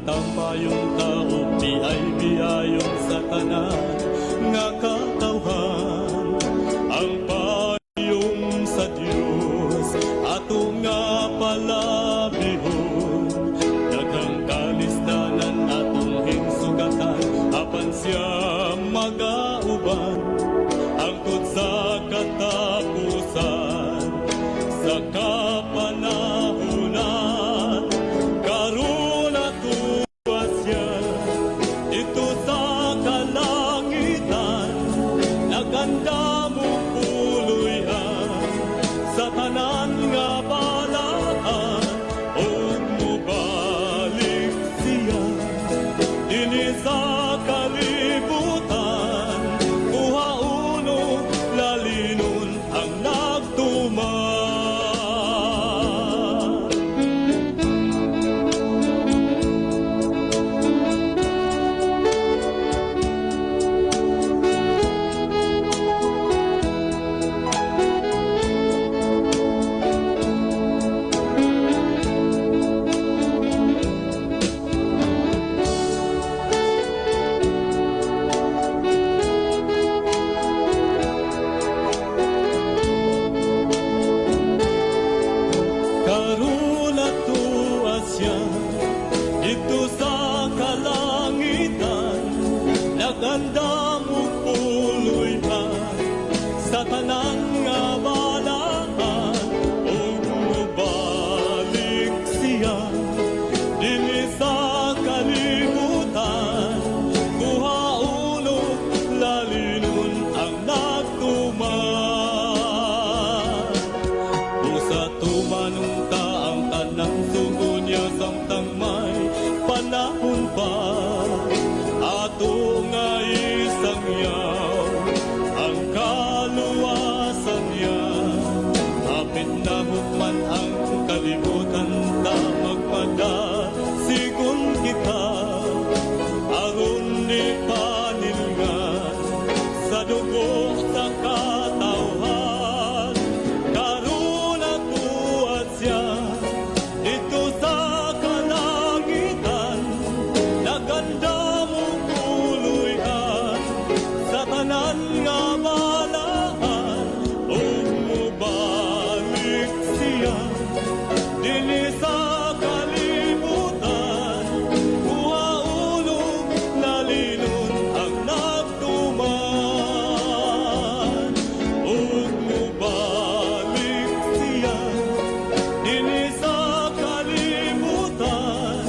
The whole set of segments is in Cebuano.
Tambayon ta og biay-biayon sa tanan nga katawhan. Ang payong sa Dios ato nga palabihon. Daghang kalisdanan atong hinsugatan, apan siya magauban hangtod sa katapusan sa kapanahunan. Karon atuwa siya didto sa kalangitan, nagandam og puloy-an sa tanan nga balaan, ug mobalik siya dinhi sa kalibutan, kuhaon ug lalinon ang nagtuman. Karon atuwa siya didto sa kalangitan, nagandam og puloy-an sa tanan nga balaan, ug mobalik siya dinhi sa kalibutan, kuhaon ug lalinon ang nagtuman. Busa tumanon ta ang tanang sugo niya samtang may panahon pa, ato nga isangyaw ang kaluwasan niya. Hapit na hukman ang kalibutan, ta magpadasigon kita aron di panilngan sa dugo sa katawhan. Karon atuwa siya didto sa kalangitan, nagandam og puloy-an sa tanan nga balaan, ug mobalik siya dinhi sa kalibutan, kuhaon ug lalinon ang nagtuman, ug mobalik siya dinhi sa kalibutan,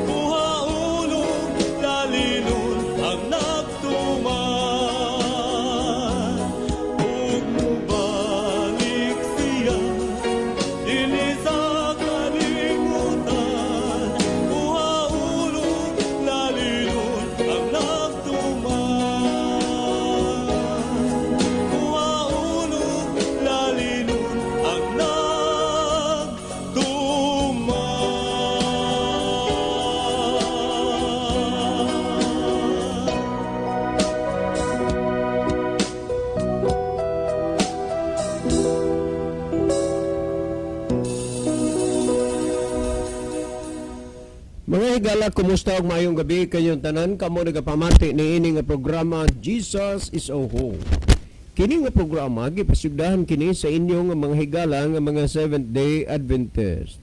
kuhaon ug lalinon ang nagtuman, ug mobalik siya dinhi sa kalibutan, kuhaon ug lalinon ang nagtuman, kuhaon ug lalinon ang nagtuman. Mga higala, kumusta og maayong gabi kanyong tanan kamo nagapamati niini nga programa, Jesus is Our Hope. Kini nga programa gipasugdahan kini sa inyong nga mga higala nga mga Seventh Day Adventist.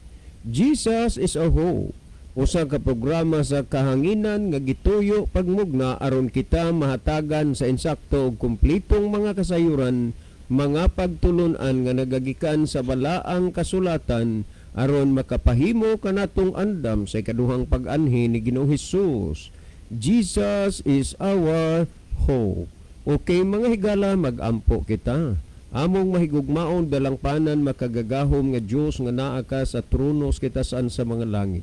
Jesus is Our Hope. Usa ka programa sa kahanginan nga gituyo pagmugna aron kita mahatagan sa insakto ug kumpletong mga kasayuran, mga pagtulun-an nga nagagikan sa balaang kasulatan aron makapahimo kanatong andam sa ikaduhang pag-anhi ni Ginoong Hesus. Jesus is our hope. Okay, mga higala, magampo kita. Among mahigugmaon, dalangpanan, makagagahom nga Dios nga naa ka sa trono sa kitasan sa mga langit.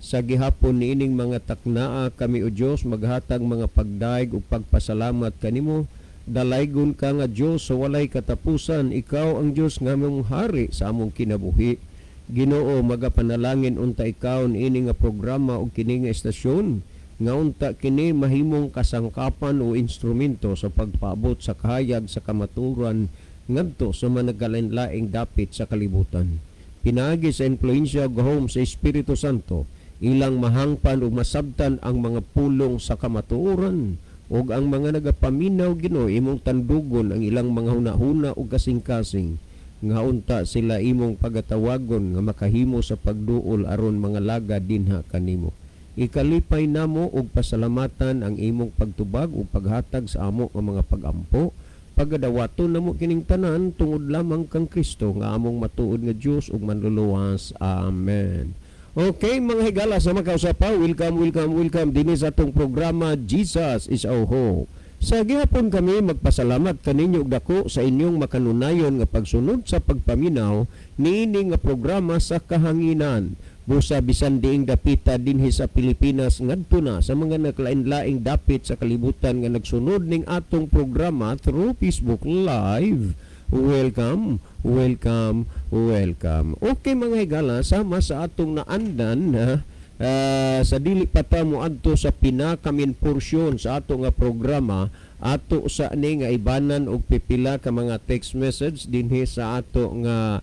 Sa gihapon niining mga taknaa kami, o Dios, maghatag mga pagdaig ug pagpasalamat kanimo. Dalaygon ka nga Dios sa walay katapusan. Ikaw ang Dios nga among hari sa among kinabuhi. Ginoo, magapanalangin unta ikaw niini nga programa ug kini nga estasyon nga unta kini mahimong kasangkapan o instrumento sa pagpaabot sa kahayag sa kamaturan ngadto sa mga nagkalain-laing dapit sa kalibutan. Pinaagi sa impluensya ug gahom sa Espiritu Santo, Ilang mahangpan ug masabtan ang mga pulong sa kamatuoran, ug ang mga nagapaminaw, Ginoo, imong tandugon ang ilang mga hunahuna ug kasing-kasing nga unta sila imong pagatawagon nga makahimo sa pagduol aron mga laga dinha kanimo. Ikalipay namo ug pasalamatan ang imong pagtubag ug paghatag sa amo nga mga pagampo. Pagadawaton namo kining tanan tungod lamang kang Kristo nga among matuod nga Dios ug Manluluwas. Amen. Okay, mga higala, sa makausapa, welcome, welcome, welcome dinhi sa atong programa Jesus is Our Hope. Sa gihapon kami magpasalamat kaninyo og dako sa inyong makanunayon nga pagsunod sa pagpaminaw niini nga programa sa kahanginan. Busa bisan diing dapita dinhi sa Pilipinas ngadto na sa mga naglain-laing dapit sa kalibutan nga nagsunod ning atong programa through Facebook Live. Welcome, welcome, welcome. Okay, mga higala, sama sa atong naandan ha, sa dili pa ta moadto sa pinaka-main porsyon sa ato nga programa, ato sa ni nga ibanan og pipila ka mga text message dinhi sa ato nga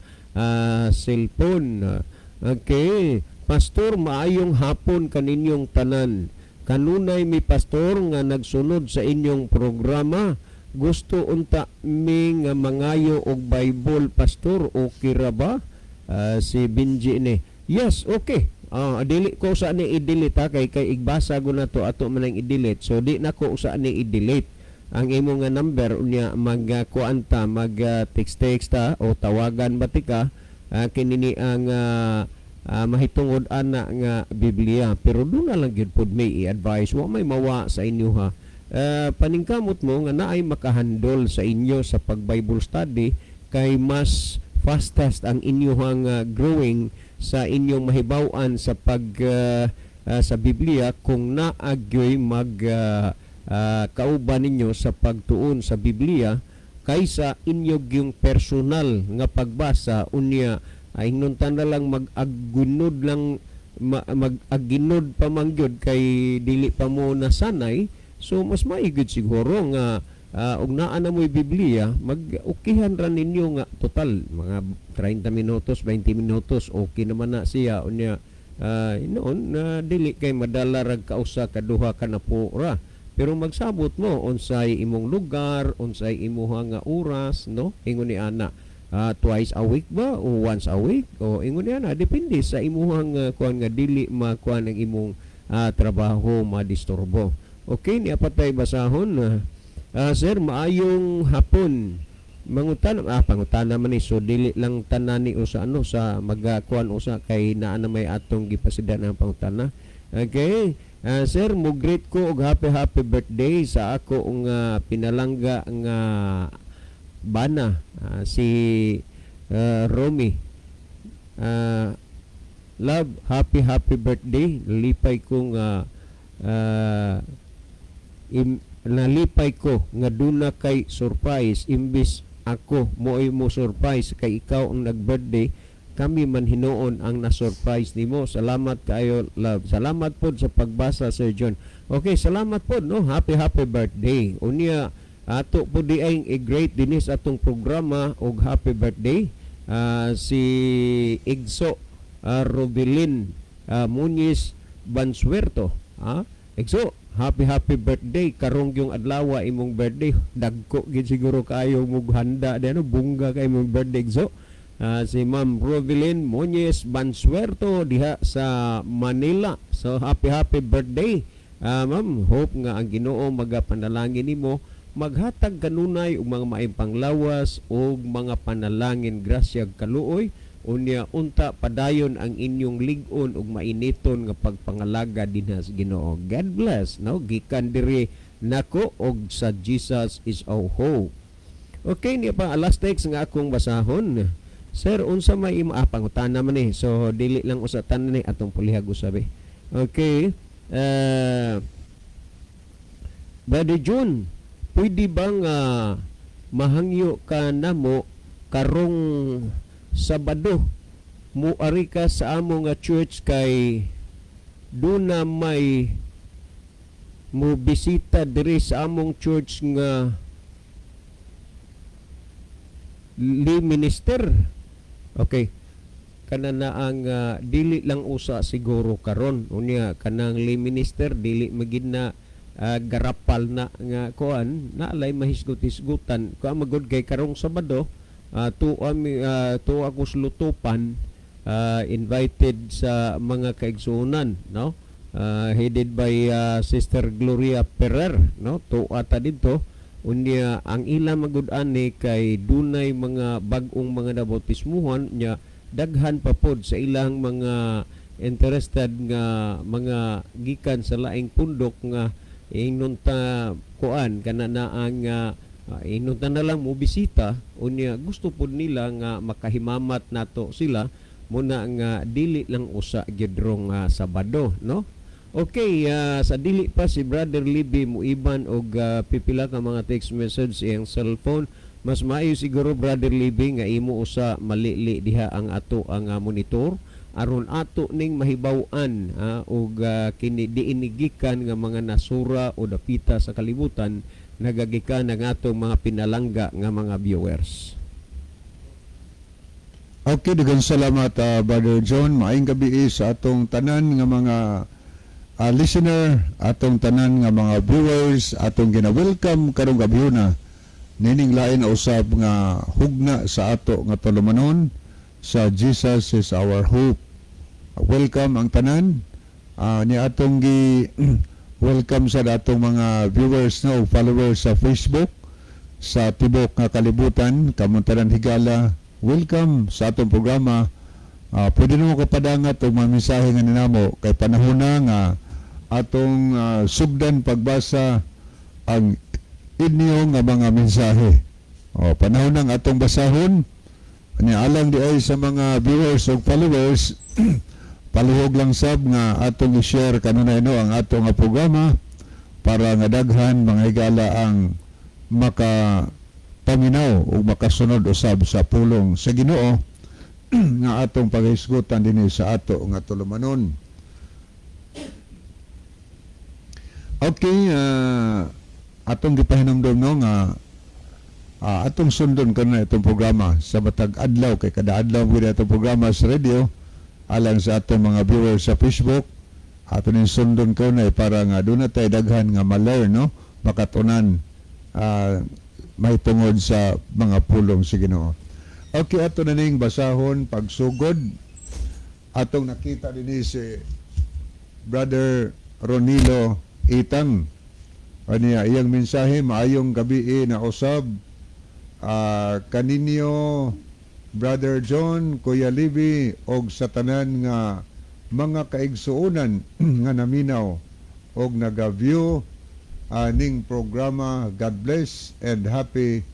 cellphone. Okay, "Pastor, maayong hapon kaninyong tanan. Kanunay mi, Pastor, nga nagsunod sa inyong programa. Gusto unta mi nga mangayo og Bible, Pastor. Okay ra ba?" Si Benji ni. Yes, okay. Dili ko sa ni i-delete ha, kay kay igbasa ko na to, ato man ang i-delete. So di na ko sa ni i-delete ang imo nga number. Unya mag kuan ta, mag text text ta o tawagan ba tika kini ni ang mahitungod ana nga Biblia. Pero doon na lang gyud pod may i-advise, wa may mawa sa inyo ha. Paningkamot mo nga naay makahandol sa inyo sa pag Bible study kay mas fastest ang inyong growing sa inyong mahibaw-an sa pag sa Biblia kung naagyoy mag kauban ninyo sa pagtuon sa Biblia kaysa inyo yung personal nga pagbasa. Unya ay ingnon na lang mag-aggunod lang mag-aginod pa man gyud kay dili pa mo nasanay. So mas maigid siguro nga og naa na mo'y Biblia, mag-ukihan ra ninyo nga total mga 30 minutos, 20 minutos, okay naman na siya. Unya noon na dili kay madala rag kausa kaduha ka na po ra, pero magsabot mo unsay imong lugar, unsay imuha nga oras, no? Ingon ni ana, twice a week ba o once a week o ingon ni ana, depende sa imuhang kuan nga dili makuan ang imong trabaho, madisturbo. Okay, niya patay basahon. "Sir, maayong hapon. Mangutan," pangutana man ni, so dili lang tanan ni usa ano sa magakuan usa kay naa na may atong gipasida ng pangutana. Okay. "Sir, mo greet ko og happy happy birthday sa ako nga pinalangga nga bana, si Romy. Love, happy happy birthday. Lipay ko nga nalipay ko nga duna kay surprise imbis ako mo'y mo surprise kay ikaw ang nag-birthday, kami man hinuon ang na-surprise nimo. Salamat kaayo, love. Salamat pod sa pagbasa, Sir John." Okay, salamat pod, no? Happy happy birthday. Unya ato po di ay i-greet dinhi sa atong programa og happy birthday si Igso Robilin Muñiz Bansuerto. Igso, happy happy birthday. Karong yung adlaw imong birthday, dagko gid siguro kayo mog handa di ano, bongga kay imong birthday, Igso. Si Ma'am Robilin Muñiz Bansuerto diha sa Manila. So happy happy birthday. Ma'am, hope nga ang Ginoo magapanalangin nimo, maghatag kanunay og mga maayong panglawas og mga panalangin, grasya, kaluoy. Unya unta padayon ang inyong lig-on ug mainiton nga pagpangalaga dinha sa Ginoo. God bless, no? Gikan diri nako og sa Jesus is Our Hope. Okay, niya pa last text nga akong basahon. "Sir, unsa may imo," pangutana man ni. So dili lang usa tanan ni atong pulihag usabi. Okay. "Brother June, pwede bang mahangyo ka namo karong Sabado? Muari ka sa amo nga church kay duna may mo bisita diri sa among church nga lay minister." Okay. Kana na ang dili lang usa siguro karon. Unya kanang lay minister dili magid na garapal na nga kuan na alay mahisgot-hisgutan kuan magod kay karong Sabado tuwa ko sa Lutupan, invited sa mga kaigsuonan, no, headed by Sister Gloria Ferrer, no. Tuwa ta didto. Unya ang ila magud ani kay dunay mga bag-ong mga nabautismuhan nya daghan pa pod sa ilang mga interested nga mga gikan sa laing pundok nga ingnon ta kuan kana na ang ingnon ta na lang mo bisita. Unya gusto pod nila nga makahimamat nato sila muna nga dili lang usa gyud rong Sabado, no. Okay, sa dili pa si Brother Libby muiban og pipila ka mga text message sa iyang cellphone, mas maayo siguro, Brother Libby, nga imo usa malili diha ang ato ang monitor aron ato ning mahibaw-an og kini diin gikan nga mga nasura o dapita sa kalibutan nagagikan ang atong mga pinalangga nga mga viewers. Okay, daghang salamat, Brother John. Maayong gabi sa atong tanan nga mga listener, atong tanan nga mga viewers, atong gina-welcome karong gabi na nining lain na usab nga hugna sa ato nga tulumanon sa Jesus is Our Hope. Welcome ang tanan. Ni atong gi welcome sa atong mga viewers na o followers sa Facebook sa tibok nga kalibutan, kamong tanan higala, welcome sa atong programa. Pwede namo kapadangat og mga mensahe nga ninamo kay panahon na nga atong sugdan pagbasa ang inyo nga mga mensahe. O, panahon na nga atong basahon. Nya alang di ay sa mga viewers ug followers, palihog lang sab nga atong i-share kanunay, no, ang atong nga programa para nga daghan mga higala ang maka paminaw ug makasunod usab sa pulong sa Ginoo nga atong paghisgutan dinhi sa ato nga tulumanon. Okay, atong gipahinumdom, no, nga atong sundon kanunay itong programa sa matag adlaw kay kada adlaw gyud atong programa sa radio. Alang sa atong mga viewers sa Facebook, ato ning sundon kanunay para nga duna tay daghan nga ma-learn, no, makatunan may tungod sa mga pulong sa Ginoo. Okay, ato na ning basahon pagsugod. Atong nakita dinhi si Brother Ronilo Itang. Aniya iyang mensahe, "Maayong gabi na usab kaninyo, Brother John, Kuya Libby og sa tanan nga mga kaigsuonan nga naminaw og naga-view ning programa. God bless and happy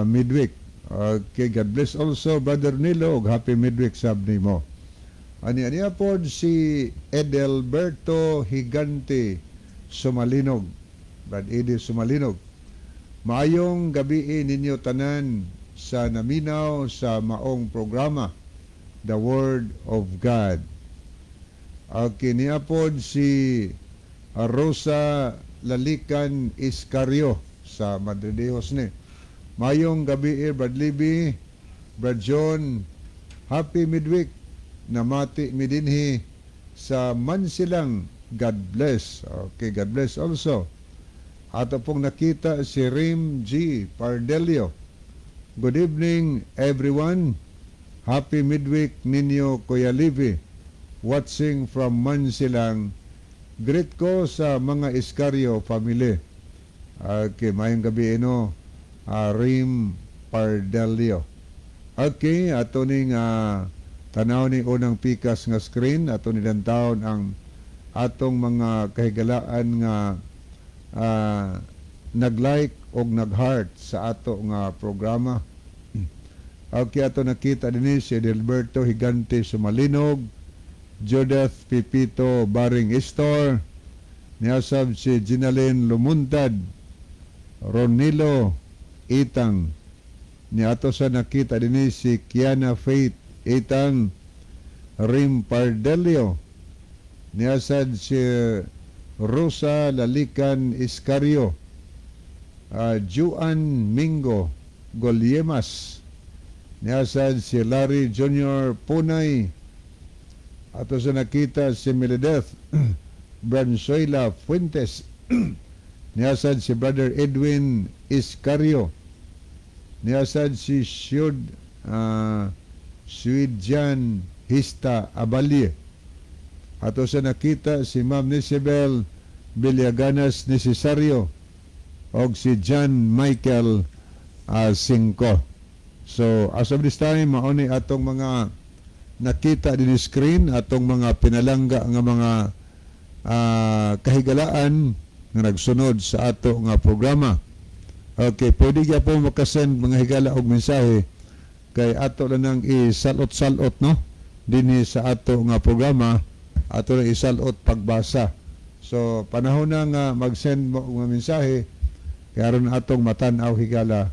midweek." Okay, God bless also, Brother Nilo, og happy midweek sab nimo. Ani aniya pod si Edelberto Higante Sumalinog. Brad Eddie Sumalinog. "Maayong gabi ninyo tanan sa naminaw sa maong programa, The Word of God." Okay, niya pod si Rosa Lalikan Iscario sa Madridejos ni. "Maayong gabi, Brad Libby, Brad John, happy midweek. Namati mi dinhi sa Mansilang. God bless." Okay, God bless also. Ato pong nakita si Rim G. Pardelio. "Good evening, everyone. Happy midweek ninyo, Kuya Libby. Watching from Mansilang. Greet ko sa mga Iscario family." Okay, maayong gabi ino, Rim Pardelio. Okay, ato ning tanaw ni unang pikas nga screen, ato ni taon ang atong mga kahigalaan nga nag-like og nag-heart sa ato nga programa. Okay, ato nakita dinhi si Edelberto Higante Sumalinog, Judith Pipito Baring Istor, niyasab si Ginalyn Lumuntad, Ronilo Itang, niato sa nakita dinhi si Kiana Faith Itang, Rim Pardelio, niyasad si Rosa Lalican Iscario, Juan Mingo Goliemas, Niya sad si Larry Jr. Punay. Ato sa nakita si Melideth Branzuela Fuentes. Niya sad si Brother Edwin Iscario. Niya sad si Shud Suidjan Hista Abalie. Ato sa nakita si Ma'am Nisibel Villaganas Necesario og si John Michael Cinco. So, as of this time, mao ni atong mga nakita din screen, atong mga pinalangga nga mga kahigalaan nga nagsunod sa ato nga programa. Okay, pwede gyapon makasend, mga higala, og mensahe kay ato lang nang isalot-salot, no, dinhi sa ato nga programa, ato lang isalot pagbasa. So panahon na nga mag-send mo og mga mensahe kay aron atong matan-aw, higala,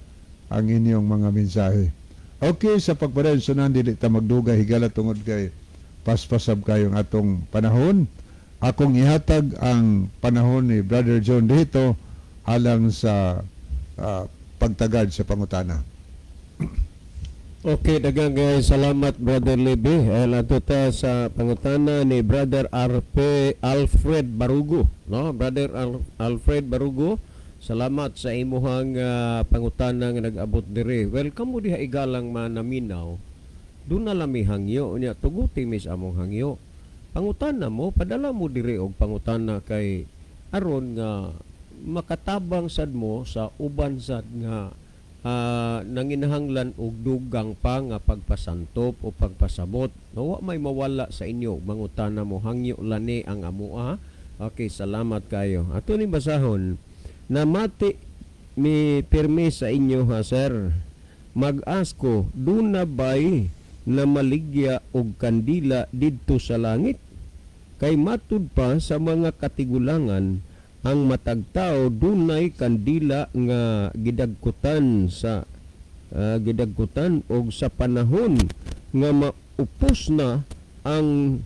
ang inyong mga mensahe. Okay, sa pagpadayon sunan, dili ta magdugay, higala, tungod kay paspasab kayong atong panahon. Akong ihatag ang panahon ni Brother John dito alang sa pagtagad sa pangutana. Okay, daghang kay salamat, Brother Libby. Ato ta sa pangutana ni Brother RP Alfred Barugo, no? Brother Alfred Barugo, salamat sa imuhang pangutana nga nag-abot diri. Welcome mo diha igalang manaminaw. Duna lami hangyo nya, tuguti mis among hangyo. Pangutana mo, padala mo diri og pangutana kay aron nga makatabang sad mo sa uban sad nga nanginahanglan og dugang pa nga pagpasantop o pagpasabot. No, wa may mawala sa inyo. Mangutana mo, hangyo lani ang amoa. Okay, salamat kayo. Ato ni basahon. Namati mi pirmi sa inyo ha, sir. Mag-ask ko, duna bay na maligya og kandila didto sa langit? Kay matud pa sa mga katigulangan, ang matag tao dunay kandila nga gidagkutan og sa panahon nga maupos na ang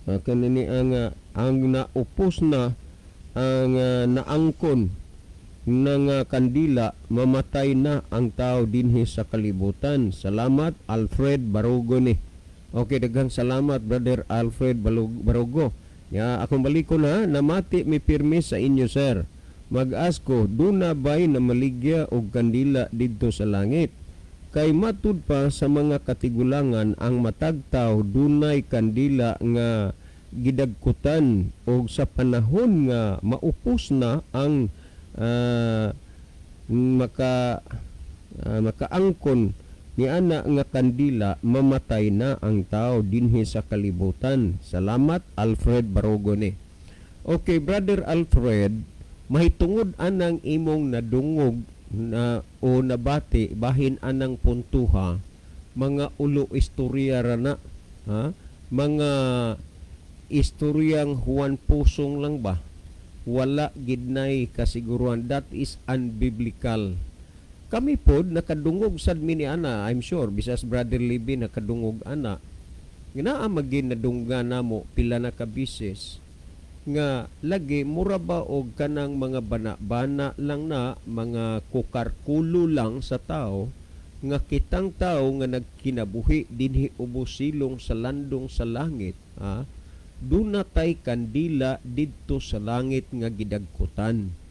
kanini ang naupos na ang naangkon ng kandila, mamatay na ang tao dinhi sa kalibutan. Salamat, Alfred Barugo ni. Okay, daghang salamat, Brother Alfred Barugo. Ya, akong balikon ha, namati mi pirmi sa inyo, sir. Mag-ask ko, duna bay na maligya og kandila didto sa langit? Kay matud pa sa mga katigulangan, ang matag tao dunay kandila nga gidagkutan og sa panahon nga maupos na ang makaangkon ni ana nga kandila, mamatay na ang tao dinhi sa kalibutan. Salamat, Alfred Barogo ni. Okay, Brother Alfred, mahitungod anang imong nadungog na o nabati bahin anang puntuha, mga ulo istorya ra na, ha? Mga istoryang Juan Pusong lang ba, wala gidnay kasiguruhan. That is unbiblical. Kami pod nakadungog sad mi ni ana. I'm sure bisas Brother Libby nakadungog ana. Naa magin nadungga namo pila na ka bises nga lagi mura ba og kanang mga bana-bana lang na mga kukarkulo lang sa tao nga kitang tao nga nagkinabuhi dinhi ubos silong sa landong sa langit, ha, duna tay kandila didto sa langit nga gidagkutan.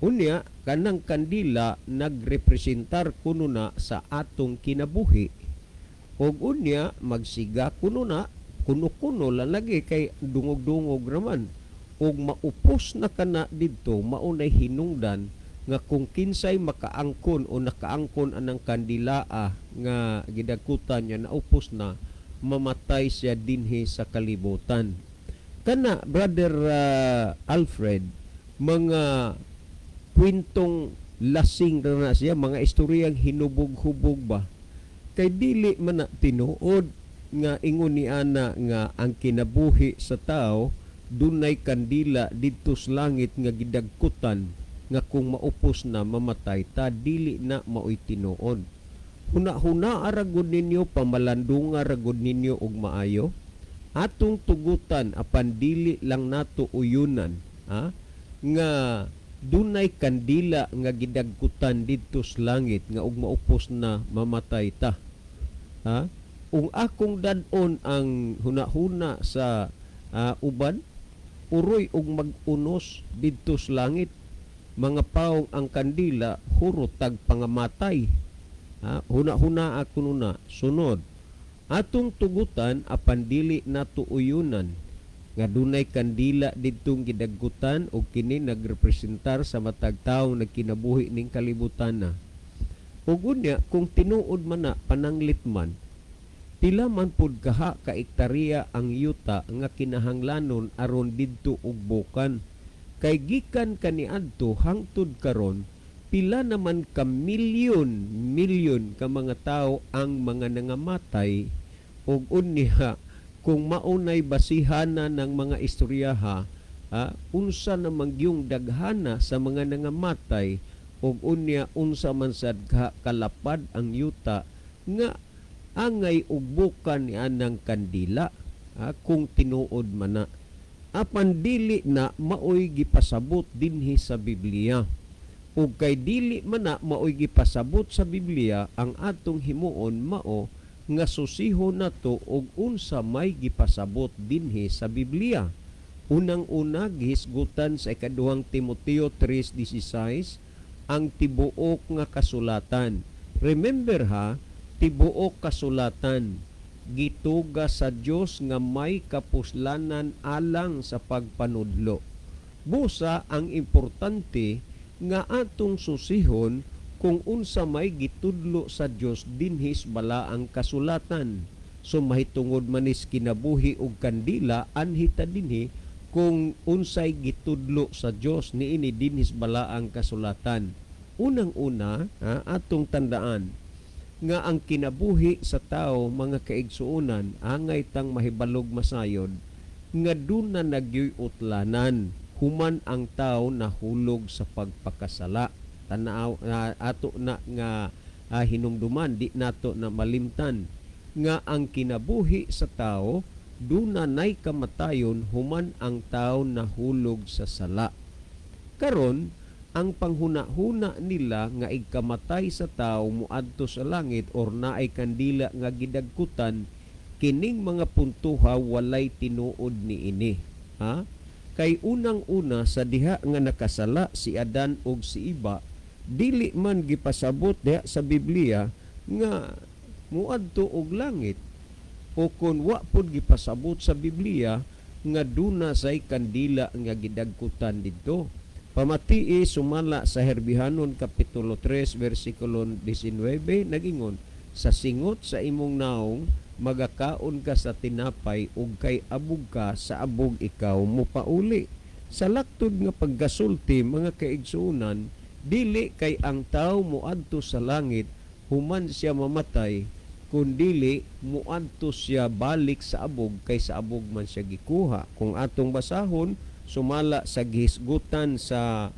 Unya kanang kandila nagrepresentar kuno na sa atong kinabuhi ug unya magsiga kuno na, kuno-kuno lang lagi kay dungog-dungog raman, ug maupos na kana didto, maunay hinungdan nga kung kinsay makaangkon o nakaangkon anang kandilaa nga gidagkutan niya, naupos na, mamatay siya dinhi sa kalibutan. Kana, Brother Alfred, mga kwentong lasing na na siya, mga istoryang hinubog-hubog ba, kay dili man na tinuod nga ingon ni ana nga ang kinabuhi sa tao dunay kandila didto sa langit nga gidagkutan nga kung maupos na mamatay ta. Dili na maoy tinuod. Huna-huna ra gud ninyo, pamalandunga ra gud ninyo og maayo. Atong tugutan apan dili lang nato uyunan, ha, nga Dunay kandila nga gidagkutan didto sa langit nga ug maupos na mamatay ta. Ha? Ung akong dad-on ang hunahuna sa uban, uroy og mag-unos didto sa langit, mga paong ang kandila, hurot tag pangamatay. Ha? Huna-huna ako nuna. Sunod, atong tugutan apan dili nato uyunan nga dunay kandila didtong gidagkutan og kini nagrepresentar sa matag tawo nagkinabuhi ning kalibutan na. Ug unya kung tinuod man na, pananglit man, pila man pud kaha ka ektarya ang yuta nga kinahanglanon aron didto ugbokan? Kay gikan kaniadto hangtod karon, pila naman ka milyon milyon ka mga tawo ang mga nangamatay. Ug unya kung maunay basihana ng mga istoryaha, unsa namang yung daghana sa mga nangamatay, ug unya unsa man sad ka kalapad ang yuta nga angay ugbukan ni anang kandila, kung tinuod man na. Apan dili na maoy gipasabot dinhi sa Biblia. Ug kay dili man na maoy gipasabot sa Biblia, ang atong himuon mao nga susiho nato og unsa may gipasabot dinhi sa Biblia. Unang-una, gihisgutan sa ikaduhang Timoteo 3:16 ang tibuok nga kasulatan. Remember ha, tibuok kasulatan gituga sa Dios nga may kapuslanan alang sa pagpanudlo. Busa ang importante nga atong susihon kung unsa may gitudlo sa Dios dinhi sa balaang kasulatan. So mahitungod manis kinabuhi og kandila, anhi ta dinhi kung unsay gitudlo sa Dios niini dinhi sa balaang kasulatan. Unang-una, atong tandaan nga ang kinabuhi sa tao, mga kaigsuonan, angay tang mahibalog masayod nga duna nagyoy utlanan human ang tao nahulog sa pagpakasala. Tanaw ato na nga hinumduman, di nato na malimtan nga ang kinabuhi sa tao duna nay kamatayon human ang tao nahulog sa sala. Karon, ang panghuna-huna nila nga igkamatay sa tao moadto sa langit or naay kandila nga gidagkutan, kining mga puntuha walay tinuod niini. Ha? Kay unang-una, sa diha nga nakasala si Adan ug si Iba, dili man gipasabot diha sa Biblia nga muadto og langit, o kon wa pud gipasabot sa Biblia nga duna say kandila nga gidagkutan didto. Pamatii sumala sa Herbihanon kapitulo 3 versikulo 19, nagingon, "Sa singot sa imong naong magakaon ka sa tinapay, ug kay abog ka, sa abog ikaw mopauli." Sa laktod nga pagkasulti, mga kaigsuonan, dili kay ang tao moadto sa langit human siya mamatay, kundili moadto siya balik sa abog kay sa abog man siya gikuha. Kung atong basahon sumala sa gihisgutan sa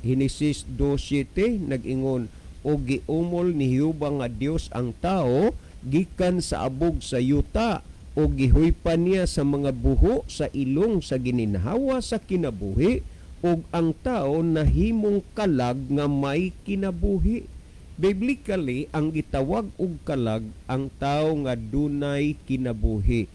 Henesis 2:7, nag-ingon, "O giumol ni Jehova nga Dios ang tao gikan sa abog sa yuta, o gihuypan niya sa mga buho sa ilong sa gininhawa sa kinabuhi, ug ang tao nahimong kalag nga may kinabuhi." Biblically, ang gitawag og kalag ang tao nga dunay kinabuhi.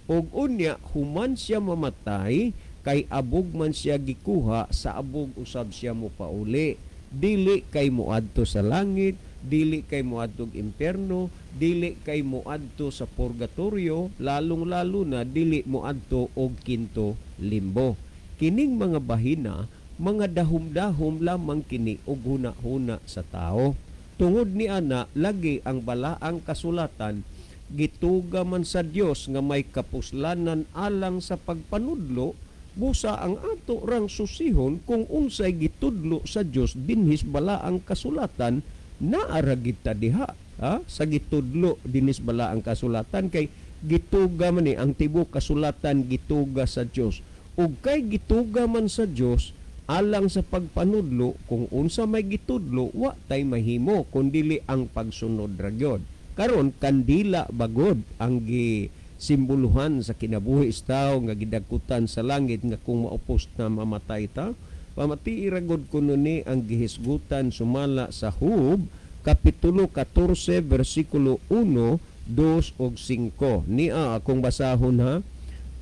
Ug unya human siya mamatay, kay abog man siya gikuha, sa abog usab siya mopauli. Dili kay moadto sa langit, dili kay moadtog impierno, dili kay moadto sa purgatorio, lalong-lalo na dili moadto og kinto limbo. Kining mga bahina, mga dahom-dahom lamang kini og huna-huna sa tao. Tungod ni ana, lagi ang balaang kasulatan gituga man sa Dios nga may kapuslanan alang sa pagpanudlo. Busa ang ato rang susihon kung unsay gitudlo sa Dios dinhis balaang kasulatan, naara gid ta diha, ha? Sa gitudlo dinhis balaang kasulatan, kay gituga man ni ang tibuok kasulatan gituga sa Dios. Ug kay gituga man sa Dios alang sa pagpanudlo, kung unsa may gitudlo, wa tay mahimo kun dili ang pagsunod ra gyud. Karon, kandila bagod ang gisimboluhan sa kinabuhi sa tao nga gidagkutan sa langit nga kung maupos na mamatay ta? Pamatii ra gud kuno ni ang gihisgutan sumala sa Job kapitulo 14 bersikulo 1, 2 ug 5. Nia akong basahon ha.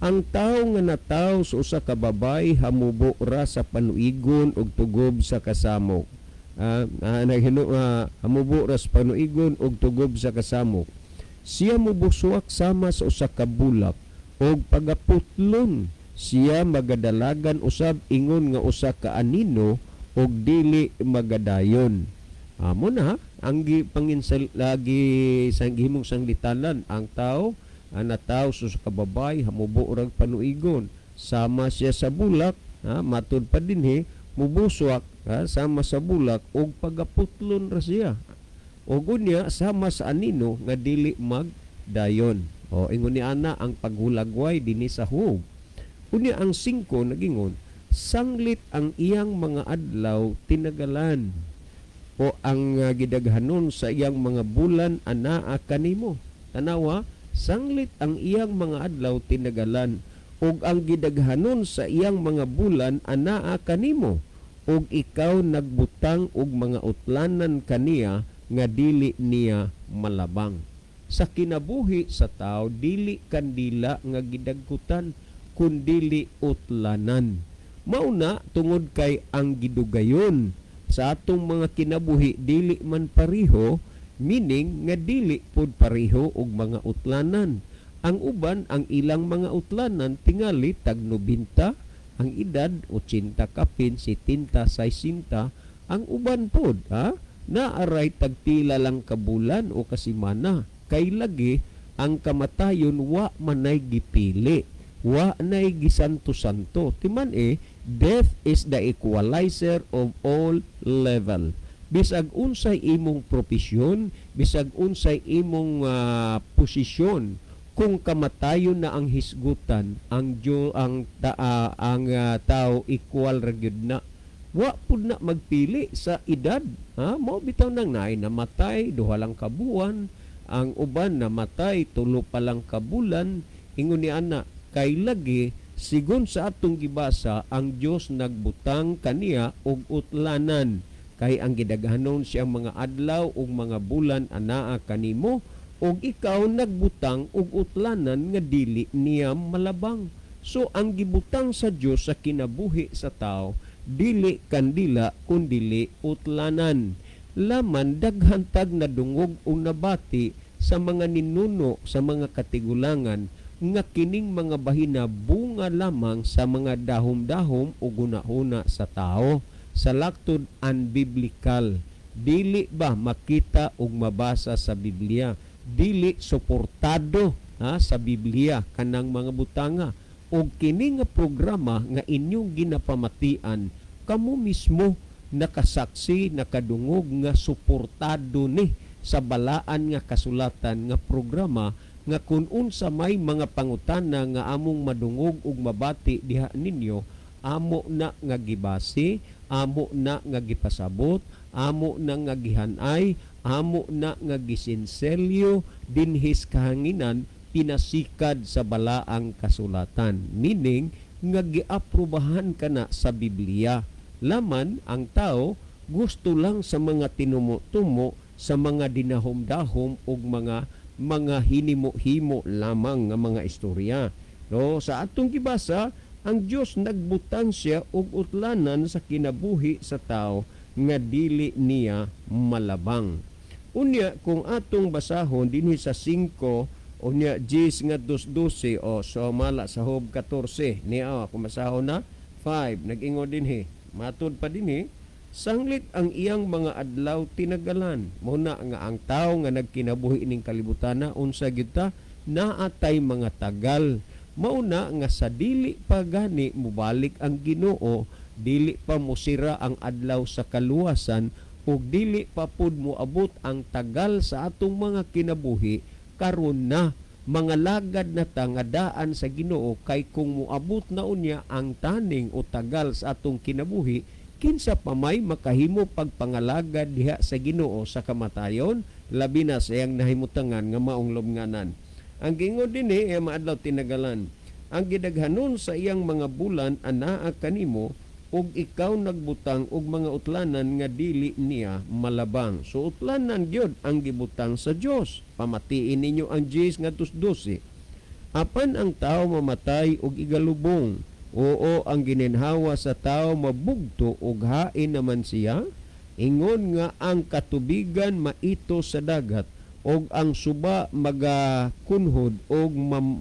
Ang tawo nga nataw sa usa ka babay hamubo ra sa panuigon ug tugob sa kasamok. Hamubo ra sa panuigon ug tugob sa kasamok. Siya mubuswak sama sa usa ka bulak ug pagaputlon siya magadalagan usab ingon nga usa ka anino ug dili magadayon. Amo na ang gipanginsal lagi sang gihimong sanglitanan ang tao ang nataw sa usa ka babay hamubo rag panuigon sama siya sa bulak ha, matud pa dinhi mubuswak ha, sama sa bulak ug pagaputlon ra siya ug unya sama sa anino nga dili magdayon. O ingon ni ana ang paghulagway dinhi sa Job. Unya ang 5 nagingon, sanglit ang iyang mga adlaw tinagalan o ang gidaghanon sa iyang mga bulan anaa kanimo. Tanawa, sanglit ang iyang mga adlaw tinagalan ug ang gidaghanon sa iyang mga bulan anaa kanimo ug ikaw nagbutang og mga utlanan kaniya nga dili niya malabang. Sa kinabuhi sa tao dili kandila nga gidagkutan kundili utlanan. Mauna tungod kay ang gidugayon sa atong mga kinabuhi dili man pareho, meaning nga dili pod pareho og mga utlanan. Ang uban ang ilang mga utlanan tingali tag 90 ang edad, 80 kapin, 70, 60, ang uban pod ha naaray tagpila lang ka bulan o kasimana. Kay lagi ang kamatayon wa manay gipili, wa nay gisanto-santo. Timan death is the equalizer of all level. Bisag unsay imong propesyon, bisag unsay imong posisyon, kung kamatayon na ang hisgutan, ang Diyo ang ta, ang tao equal ra gyud na. Wa pud na magpili sa edad, ha? Mao bitaw nang naay namatay duha lang ka buwan, ang uban namatay tulo pa lang ka bulan. Ingon ni ana, kay lagi sigon sa atong gibasa ang Dios nagbutang kaniya og utlanan, kay ang gidaghanon siyang mga adlaw ug mga bulan anaa kanimo ug ikaw nagbutang og utlanan nga dili niya malabang. So ang gibutang sa Dios sa kinabuhi sa tao dili kandila kundili utlanan. Laman daghan tag nadungog o nabati sa mga ninuno sa mga katigulangan nga kining mga bahina bunga lamang sa mga dahom-dahom o gunahuna sa tao sa laktod unbiblical. Dili ba makita ug mabasa sa Biblia, dili suportado ha, sa Biblia kanang mga butanga. Og kini nga programa nga inyong ginapamatian, kamo mismo nakasaksi, nakadungog nga suportado ni sa balaan nga kasulatan nga programa nga kun unsa may mga pangutana nga among madungog ug mabati diha ninyo, amo na nga gibase, amo na nga gipasabot, amo na nga gihanay, amo na nga gisinselyo dinhis kahanginan pinasikad sa balaang kasulatan, meaning nga giaprobahan kana sa Biblia. Laman ang tao gusto lang sa mga tinumo-tumo, sa mga dinahom-dahom ug mga hinimo-himo lamang nga mga istorya. No, sa atong gibasa, ang Dios nagbutang siya og utlanan sa kinabuhi sa tao nga dili niya malabang. Unya kung atong basahon dinhi sa 5 unya Jis nga 2:12 o so mala sa Job 14 niya kung basahon na 5 nag-ingon dinhi matud pa dinhi, sanglit ang iyang mga adlaw tinagalan. Muna nga ang tao nga nagkinabuhi ining kalibutana unsa gyud ta naatay mga tagal. Mauna nga sa dili pa gani mobalik ang Ginoo, dili pa mosira ang adlaw sa kaluwasan ug dili pa pud moabot ang tagal sa atong mga kinabuhi, karon na mga lagad na ta nga daan sa Ginoo, kay kung moabot na unya ang taning o tagal sa atong kinabuhi, kinsa pa may makahimo pagpangalagad diha sa Ginoo sa kamatayon, labi na sa iyang nahimutangan nga maong lubnganan. Ang gingon dinhi ay maadlaw tinagalan. Ang gidaghanon sa iyang mga bulan anaa kanimo Ug ikaw nagbutang og mga utlanan nga dili niya malabang. So utlanan gyud ang gibutang sa Dios. Pamatiin ninyo ang 10 ngadto 12. Apan ang tao mamatay ug igalubong. Oo, ang gininhawa sa tao mabugto ug hain naman siya. Ingon nga ang katubigan maito sa dagat ug ang suba magakunhod og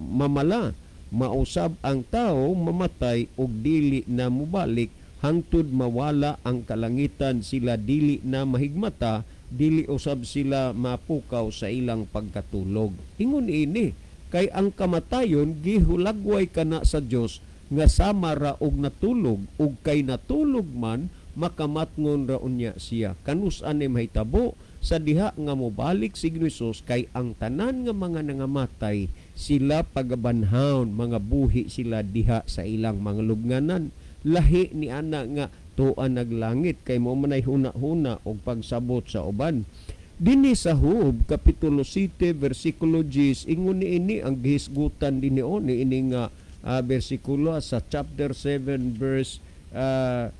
mamala. Mausab ang tao mamatay ug dili na mobalik hangtod mawala ang kalangitan, sila dili na mahigmata, dili usab sila mapukaw sa ilang pagkatulog. Ingon ini kay ang kamatayon gihulagway kana sa Dios nga sama ra og natulog, ug kay natulog man makamatngon ra unya siya. Kanus ani mahitabo sa diha nga mobalik si Hesus, kay ang tanan nga mga nangamatay sila pagabanhaon, mga buhi sila diha sa ilang mga lubnganan. Lahi ni ana nga tuan naglangit kay mo manay huna-huna og pagsabot sa uban. Dinhi sa Job kapitulo 7 versikulo 10, ingon niini ang gihisgutan dinhi o niini nga bersikulo sa chapter 7 verse 10.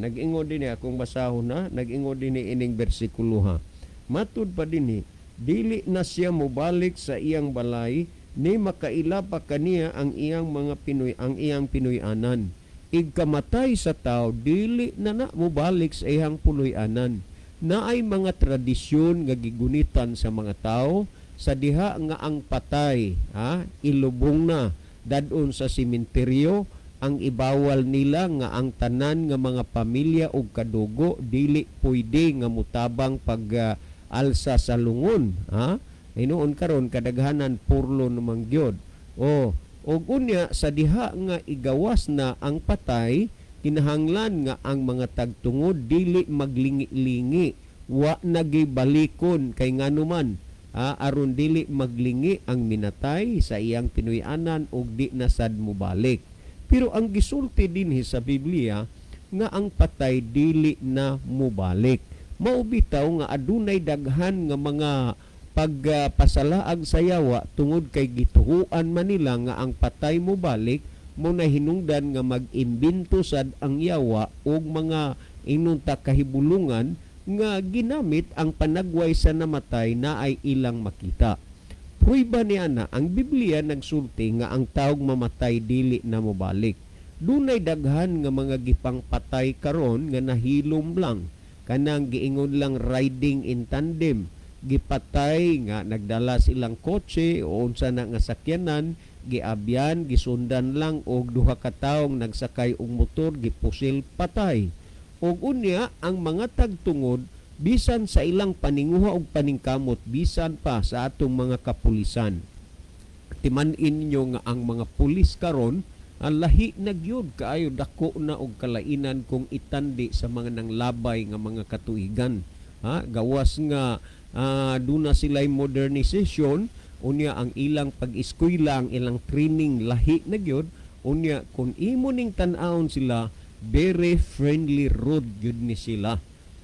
Nag-ingon dinhi, akong basahon na, nag-ingon dinhi ining bersikulo ha. Matud pa dinhi, dili na siya mobalik sa iyang balay ni makaila pa kaniya ang iyang mga Pinoy, ang iyang Pinoy-anan. Igkamatay sa tao, dili na na mobalik sa iyang puloy-anan. Naay mga tradisyon nga gigunitan sa mga tao sa diha nga ang patay, ha, ilubong na dadon sa sementeryo. Ang ibawal nila nga ang tanan nga mga pamilya ug kadugo dili pwede nga mutabang pag alsa sa lungon, ha. Hinuon karon kadaghanan purlo namang gyud. O og unya sa diha nga igawas na ang patay, kinahanglan nga ang mga tagtungod dili maglingi-lingi, wa nagibalikon kay nganuman, ha, aron dili maglingi ang minatay sa iyang Pinoy-anan og di na sad mobalik. Pero ang gisulti dinhi sa Biblia nga ang patay dili na mobalik. Mao bitaw nga adunay daghan nga mga pagpasalaag sa yawa tungod kay gituhuan man nila nga ang patay mobalik, mo na hinungdan nga mag-imbento sad ang yawa og mga inunta kahibulungan nga ginamit ang panagway sa namatay na ay ilang makita. Pruiba ni ana, ang Biblia nagsulti nga ang taog mamatay dili na mobalik. Dunay daghan nga mga gipangpatay karon nga nahilom lang, kanang giingon lang riding in tandem, gipatay nga nagdala silang kotse o unsa na nga sakyanan, giabyan, gisundan lang og duha ka taong nagsakay og motor, gipusil, patay. Og unya ang mga tagtungod bisan sa ilang paninguha og paningkamot, bisan pa sa atong mga kapulisan. Timan-in ninyo nga ang mga pulis karon ang lahi na gyud kaayo, dako na og kalainan kung itandi sa mga nanglabay nga mga katuigan. Ha, gawas nga duna sila'y modernization, unya ang ilang pag-eskwela, ang ilang training lahi na gyud. Unya kung imo ning tan-awon sila, very friendly road gyud ni sila.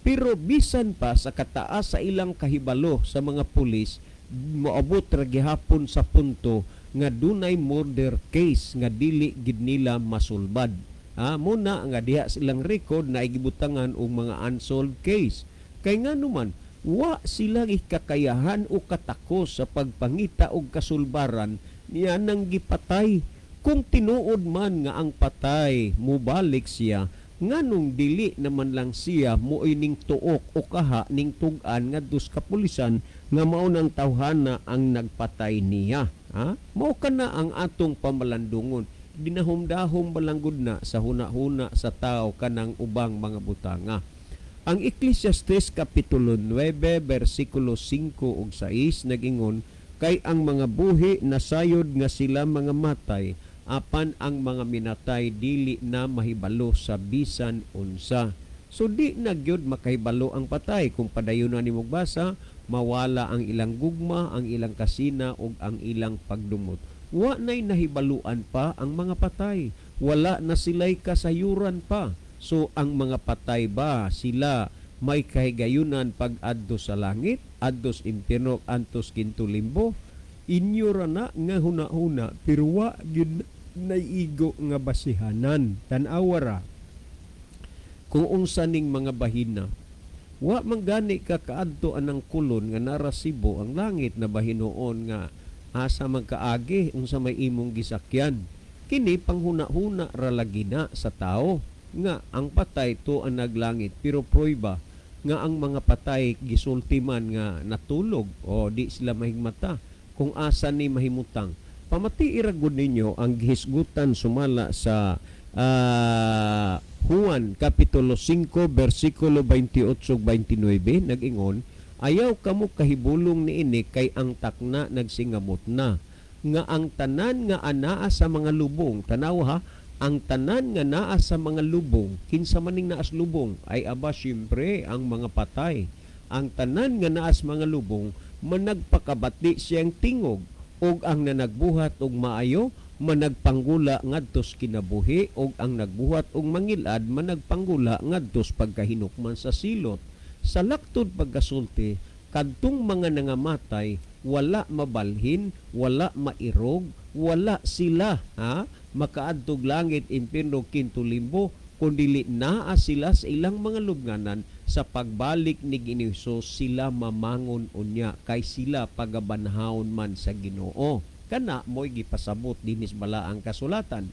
Pero bisan pa sa kataas sa ilang kahibalo sa mga pulis, moabot ra gihapon sa punto nga dunay murder case nga dili gid nila masulbad. Ha, muna nga diha silang record na gibutangan og mga unsolved case. Kay nganuman wa sila kakayahan o katakos sa pagpangita og kasulbaran niya nang gipatay. Kung tinuod man nga ang patay mubalik siya, nganong dili naman lang siya mo'y ning tuok o kaha ning tug-an ngadto sa kapulisan nga mao nang tawhana ang nagpatay niya? Ha? Mao kana ang atong pamalandungon. Dinahom-dahom balanggod na sa huna-huna sa tao kanang ubang mga butanga. Ang Ecclesiastes Kapitulo 9 versikulo 5 ug 6 nagingon, kay ang mga buhi nasayod nga sila mga matay, apan ang mga minatay dili na mahibalo sa bisan unsa. So di na gyud makahibalo ang patay. Kung padayon na nimong basa, mawala ang ilang gugma, ang ilang kasina ug ang ilang pagdumot. Wa na'y nahibaluan pa ang mga patay. Wala na sila'y kasayuran pa. So ang mga patay ba sila may kahigayunan pag-adto sa langit, adto sa impyerno, antos kinto limbo? Inyo ra na nga huna-huna, pero wa gyud naigo nga basihanan. Tan-awa ra. Kung unsa ning mga bahina. Wa man gani ka kaadto anang kolon nga narasibo ang langit na bahinuon nga asa man kaagi, unsa may imong gisakyan. Kini panghuna-huna ra lagi na sa tao nga ang patay to ang naglangit, pero prueba nga ang mga patay gisulti man nga natulog o di sila mahigmata kung asa ni mahimutang. Pamati ra gud ninyo ang gihisgutan sumala sa Juan Kapitulo 5 bersikulo 28 ug 29. Nag-ingon, "Ayaw kamo kahibulong niini kay ang takna nagsingabot na nga ang tanan nga anaa sa mga lubong." Tanaw ha, ang tanan nga naa sa mga lubong. Kinsa maning naa sa lubong? Ay aba, syempre ang mga patay. "Ang tanan nga naa sa mga lubong managpakabati siyang tingog, ug ang nanagbuhat og maayo managpanggula ngadtos kinabuhi, ug ang nagbuhat og mangilad managpanggula ngadtos pagkahinukman sa silot." Sa laktod pagkasulti, kadtong mga nangamatay wala mabalhin, wala mairog, wala sila ha makaadtog langit, impierno, kinto limbo, kundili naa sila sa ilang mga lubnganan. Sa pagbalik ni Ginoong Hesus sila mamangon unya kay sila pagabanhawon man sa Ginoo. Kana mo'y gipasabot dinis balaang kasulatan.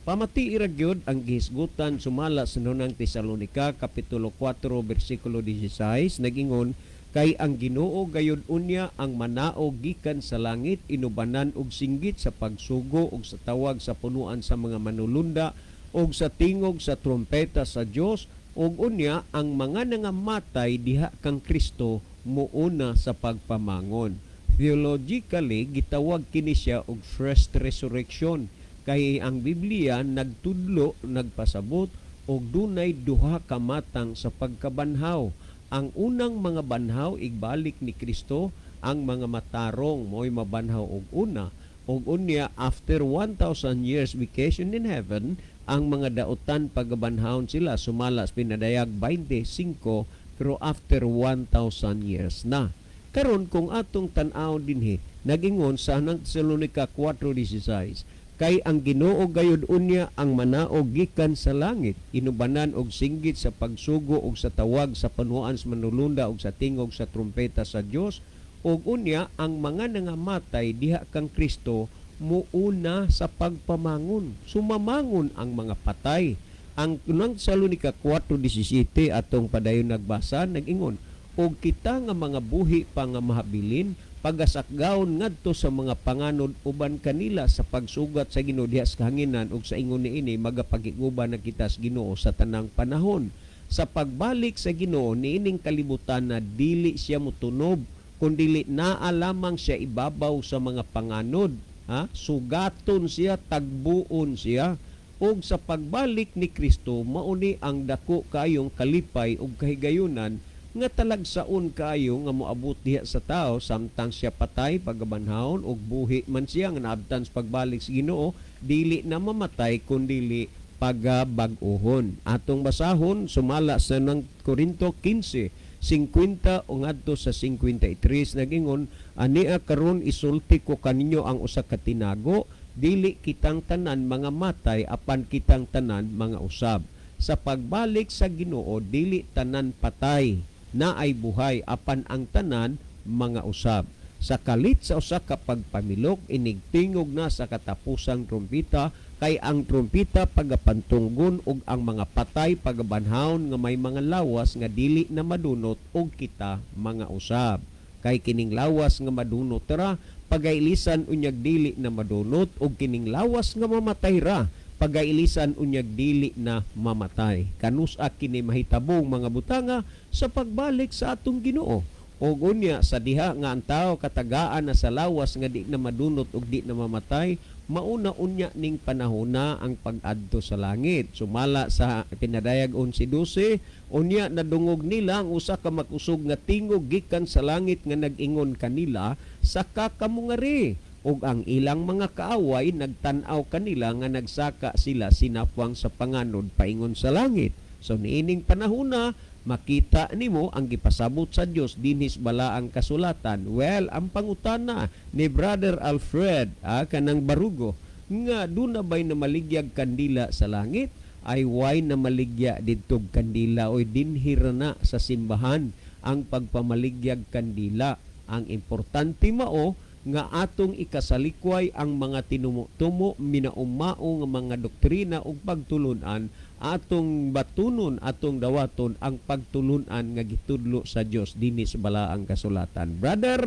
Pamati ra gyud ang gihisgutan sumala sa Unang Tesalonika Kapitulo 4 bersikulo 16. Nagingon, "Kay ang Ginoo gayud unya ang manaog gikan sa langit inubanan og singgit sa pagsugo og sa tawag sa punuan sa mga manulunda og sa tingog sa trumpeta sa Dios, ug unya ang mga nangamatay diha kang Kristo muuna sa pagpamangon." Theologically, gitawag kini siya og first resurrection kay ang Biblia nagtudlo, nagpasabot og dunay duha ka matang sa pagkabanhaw. Ang unang mga banhaw igbalik ni Kristo, ang mga matarong mo'y mabanhaw og una, ug unya after 1,000 years vacation in heaven, ang mga dautan pagabanhawon sila sumala sa Pinadayag 25, pero after 1,000 years na. Karon kung atong tan-awon dinhi, nagingon sa Unang Tesalonika 4:16, "Kay ang Ginoo gayud unya ang manaog gikan sa langit inubanan og singgit sa pagsugo og sa tawag sa panuan sa manulunda og sa tingog sa trumpeta sa Dios, ug unya ang mga nangamatay diha kang Kristo muuna sa pagpamangon." Sumamangon ang mga patay. Ang Unang Tesalonika 4:17 atong padayon nagbasa, nag-ingon, "Ug kita nga mga buhi pa nga mahabilin pagasakgawon ngadto sa mga panganod uban kanila sa pagsugat sa Ginoo diha sa kahanginan, ug sa ingon niini magapakig-uban na kita sa Ginoo sa tanang panahon." Sa pagbalik sa Ginoo niining kalibutan na dili siya motunob kundili naa lamang siya ibabaw sa mga panganod, ha? Sugaton siya, tagbuon siya. Ug sa pagbalik ni Kristo, mauni ang dako kayong kalipay ug kahigayunan nga talagsaon kaayo nga moabot diha sa tao samtang siya patay pagabanhawon ug buhi man siya nga naabtan sa pagbalik sa Ginoo, dili na mamatay kundili pagabag-ohon. Atong basahon sumala sa ng Korinto 15:50 o ngadto sa 53. Nagingon, "Ania karon isulti ko kaninyo ang usa ka tinago: dili kitang tanan mga matay, apan kitang tanan mga usab. Sa pagbalik sa Ginoo dili tanan patay, na ay buhay, apan ang tanan mga usab. Sa kalit sa usa ka pagpamilok, inigtingog na sa katapusang trumpita, kay ang trumpita pagapantunggon ug ang mga patay pagabanhawon nga may mga lawas nga dili na madunot, ug kita mga usab. Kay kining lawas nga madunot ra pagailisan unyag dili na madunot, ug kining lawas nga mamatay ra pagailisan unyag dili na mamatay." Kanus-a kini mahitabong mga butanga? Sa pagbalik sa atong Ginoo. Og unya sa diha nga ang tao katagaan na sa lawas nga di na madunot ug di na mamatay, mauna unya ning panahona ang pag-adto sa langit. Sumala sa Pinadayag 11:12, "Unya nadungog nila ang usa ka makusog nga tingog gikan sa langit nga nag-ingon kanila, 'Saka kamo ngari.' Ug ang ilang mga kaaway nagtan-aw kanila nga nagsaka sila sinapwang sa panganod paingon sa langit." So niining panahona makita nimo ang gipasabot sa Dios dinhis balaang kasulatan. Well, ang pangutana ni Brother Alfred kanang Barugo nga duna bay na maligyag kandila sa langit? Ay way na maligya didtog kandila oy, dinhi ra na sa simbahan ang pagpamaligyag kandila. Ang importante mao nga atong ikasalikway ang mga tinumo-tumo, minaumao nga mga doktrina ug pagtulunan. Atong batunon, atong dawaton ang pagtulunan nga gitudlo sa Dios dinhi sa Balaang Kasulatan. Brother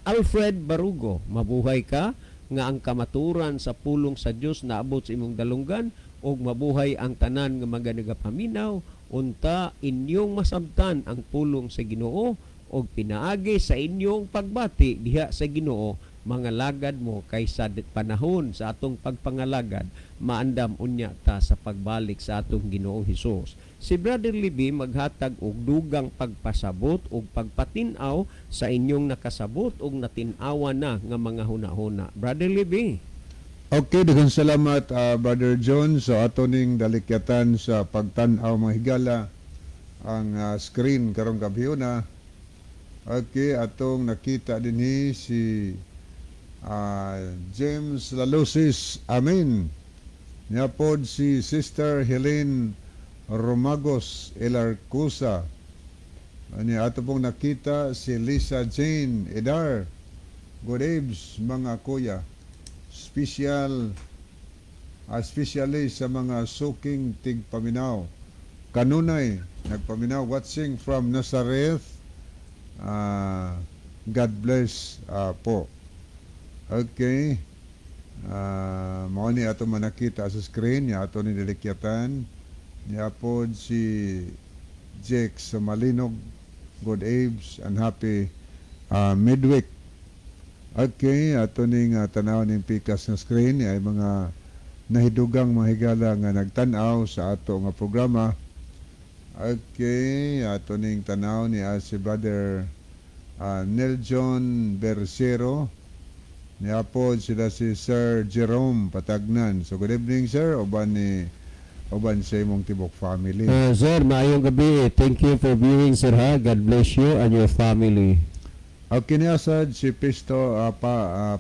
Alfred Barugo, mabuhay ka nga ang kamaturan sa pulong sa Dios naabot sa imong dalunggan ug mabuhay ang tanan nga mga nagapaminaw. Unta inyong masabtan ang pulong sa Ginoo og pinaagi sa inyong pagbati diha sa Ginoo mga lagad mo, kay sa panahon sa atong pagpangalagad maandam unya ta sa pagbalik sa atong Ginoong Hesus. Si Brother Libby maghatag og dugang pagpasabot ug pagpatin-aw sa inyong nakasabot ug natin-awan na nga mga hunahuna. Brother Libby. Okay, daghang salamat, Brother John. So ato ning dalikyatan sa pagtan-aw, mga higala, ang screen karong gabhiona. Okay, atong nakita dinhi si James Lalusis. Amen. Niya pod si Sister Helene Romagos Elarcusa. Ani ato pong nakita si Lisa Jane Edar. Good eves, mga kuya. Specially sa mga suking tigpaminaw. Kanunay nagpaminaw, watching from Nazareth. God bless po. Okay. Mao ni ato manakita sa screen, ya ato ni dilikyatan. Niya pod si Jake sa Malinog. Good eves and happy midweek. Okay, ato ning tanaw ning pikas na screen ay mga nahidugang mga higala nga nagtan-aw sa ato nga programa. Okay, ato ning tanaw ni si Brother Neljon Bercero. Niya pod sila si Sir Jerome Patagnan. So good evening, sir, uban sa imong tibok family. Sir, maayong gabi. Thank you for viewing, sir, ha. God bless you and your family. Okay, niya sad si Pisto,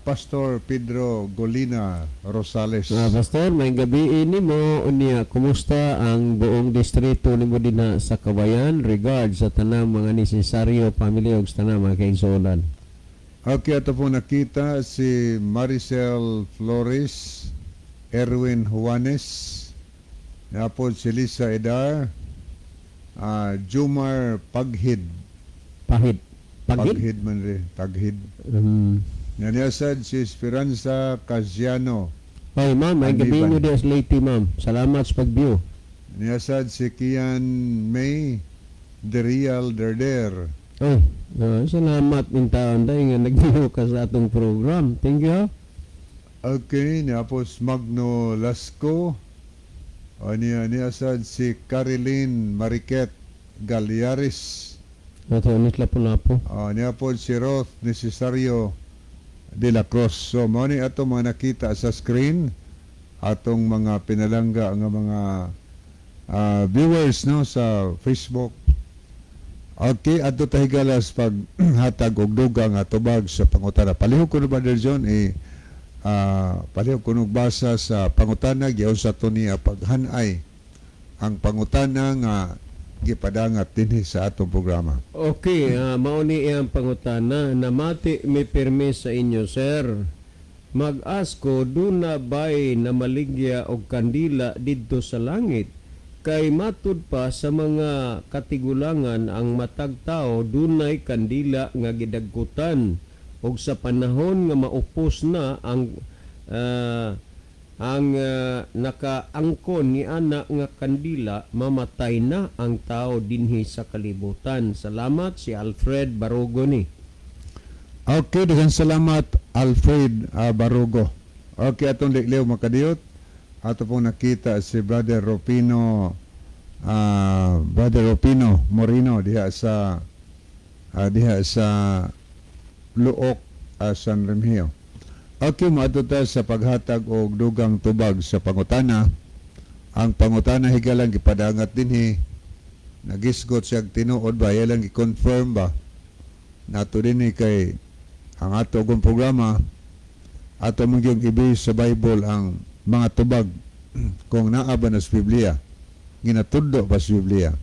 Pastor Pedro Golina Rosales. Pastor, maayong gabi ini mo unya. Kumusta ang buong distrito nimo dinha sa Kabayan? Regards sa tanang mga Necesario family ug sa tanang mga kaigsuonan. Okay, ato po nakita si Maricel Flores, Erwin Juanes, niya po si Lisa Edar, Jumar Paghid. Pahid. Paghid? Paghid man rin, Paghid. Niya sad si Esperanza Casiano. Ay, ma'am, maayong gabi Aniban. mo diha sa Leyte, ma'am. Salamat sa pag-view. Niya sad si Kian May The Real Derder. Ay, salamat intaon day nga nag-view ka sa atong program. Thank you, ha. Okay, niya po si Magno Lasco. O niya sad si Carilyn Mariquet Galiaris. Ato ulit lapu-lapu. O, niya po si Roth Necesario de la Cruz. So, mao ni ato mga nakita sa screen, atong mga pinalangga nga mga viewers, no, sa Facebook. Okay, adto ta, higala, sa paghatag og dugang nga tubag sa pangutana. Palihog ko no, Brother John, eh, palihog ko nog basa sa pangutana, giyon sa to niya paghanay ang pangutana nga gipadangat dinhi sa atong programa. Okay, mao ni iyang pangutana. Namati mi pirmi sa inyo, sir. Mag-ask ko, duna bay na maligya og kandila didto sa langit? Kay matud pa sa mga katigulangan, ang matag tao dunay kandila nga gidagkutan og sa panahon nga maupos na ang nakaangkon ni ana nga kandila, mamatay na ang tao dinhi sa kalibutan. Salamat, si Alfred Barugo ni. Okay, daghang salamat, Alfred Barugo. Okay, atong likliw makadiyot. Ato pong nakita si Brother Rupino Morino diha sa Luok, San Remigio. Okay, moadto ta sa paghatag og dugang tubag sa pangutana. Ang pangutana, higalang, gipadangat dinhi. Nagisgot siya tinuod ba, ilang gi-confirm ba nato dinhi kay ang ato kong programa ato man gyud i-base sa Bible ang mga tubag. Kung naa ba na sa Biblia, ginatudlo ba sa Biblia.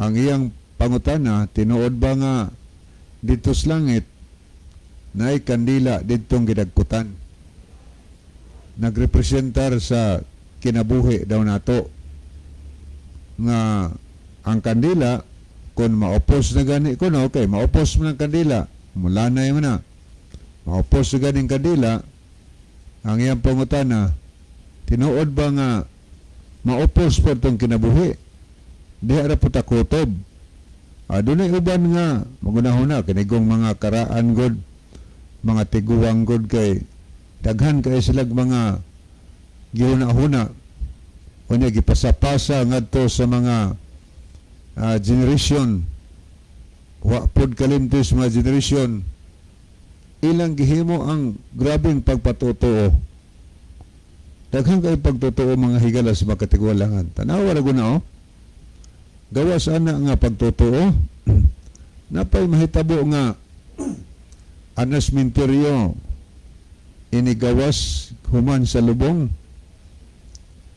Ang iyang pangutana, tinuod ba nga dito sa langit naay kandila ditong gidagkutan? Nagrepresentar sa kinabuhi daw nato nga ang kandila kung maopos na gani kuno, okay, maopos man ang kandila, mulanay man na, maopos na gani ang kandila. Ang iyang pangutana, tinuod ba nga maopos pa itong kinabuhi, diha ra po ta kutob? Adunay uban nga magunahuna kinigong mga karaan god, mga tiguang god, kay daghan kay silag mga gihuna-huna unya gipasapasa ngadto sa mga generation. Wa pod kalimtis mga generation, ilang gihimo ang grabeng pagpatotoo. Daghan kay pagtotoo, mga higala sa makatigulangan. Tanawa ra guna, oh, gawas ana nga pagtotoo, napay mahitabo nga anas minteryo inigawas human sa lubong,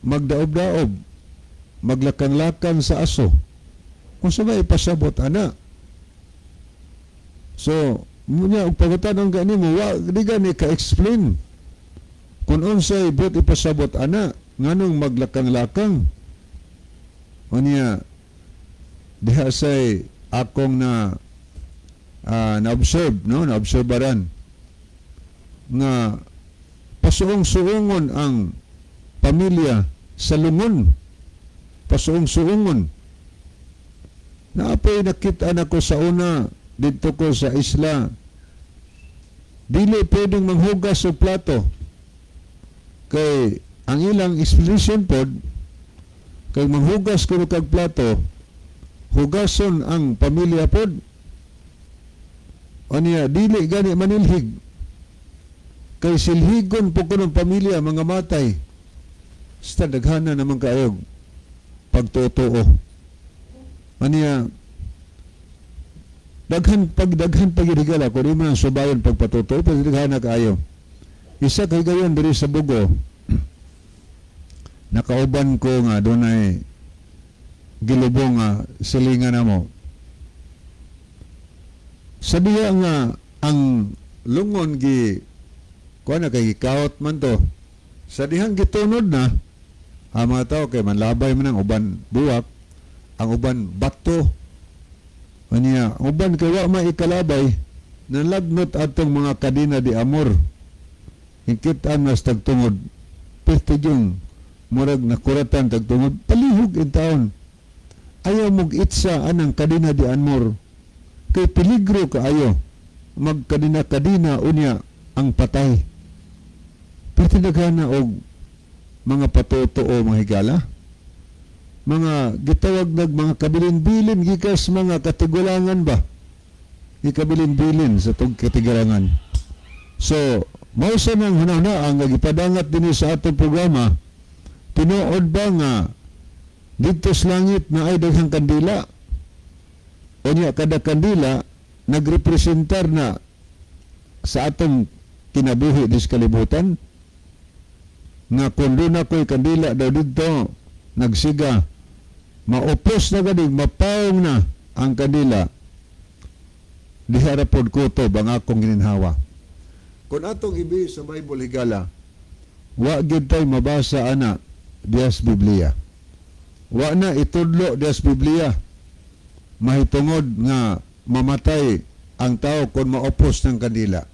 magdaob-daob, maglakang-lakang sa aso. Kung sa may ipasabot ana, so munya og pangutan-on gani mo, wa di gani ka-explain kung unsay buot ipasabot ana, nganong maglakang-lakang. Unya diha say akong na na-observe, no, na-obserbaran nga pasuong-suungon ang pamilya sa lungon, pasuong-suungon. Naapoy nakita nako sa una didto ko sa isla, dili pwedeng manghugas og plato kay ang ilang explanation pod, kay manghugas kuno kag plato, hugason ang pamilya pod. Anya dili gani manilhig kay silhigon po kuno pamilya mga matay. Sa daghana naman kaayog pagtotoo. Anya daghan pag daghan pag higala kung di man ang subayon pagpatotoo, pero daghan na kaayo. Isa kay gayon diri sa Bugo, nakauban ko nga dunay gilubong nga silingan namo sa diha nga ang lungon gi kuan na kay gikawat man to. Sa dihang gitunod na ang mga tao kay manlabay man, ang uban buwak, ang uban bato. Unya ang uban kay wa maikalabay, nalagnot atong mga kadena de amor. Hingkitan mas tagtungod perti yung murag nakuratan tagtungod. Palihog in taon, ayaw mog itsa anang kadena de amor kay peligro kaayo magkadena-kadena, unya ang patay. Perti daghana og mga patotoo, mga higala, mga gitawag nag mga kabilin-bilin gikas mga katigulangan ba, ikabilin-bilin sa tug katigulangan. So mao sa nang hunahuna ang gipadangat dinhi sa atong programa: tinuod ba nga didto sa langit na ay daghang kandila, unya kada kandila nagrepresentar na sa atong kinabuhi dis kalibutan, nga kung doon ako'y kandila daw didto nagsiga, maupos na ganing mapawong na ang kandila, diha ra pod kutob ang akong gininhawa? Kung atong ibi sa Bible, higala, wa gyud tay mabasa ana dias Biblia. Wa na itudlo dias Biblia mahitungod nga mamatay ang tao kung maupos ng kandila.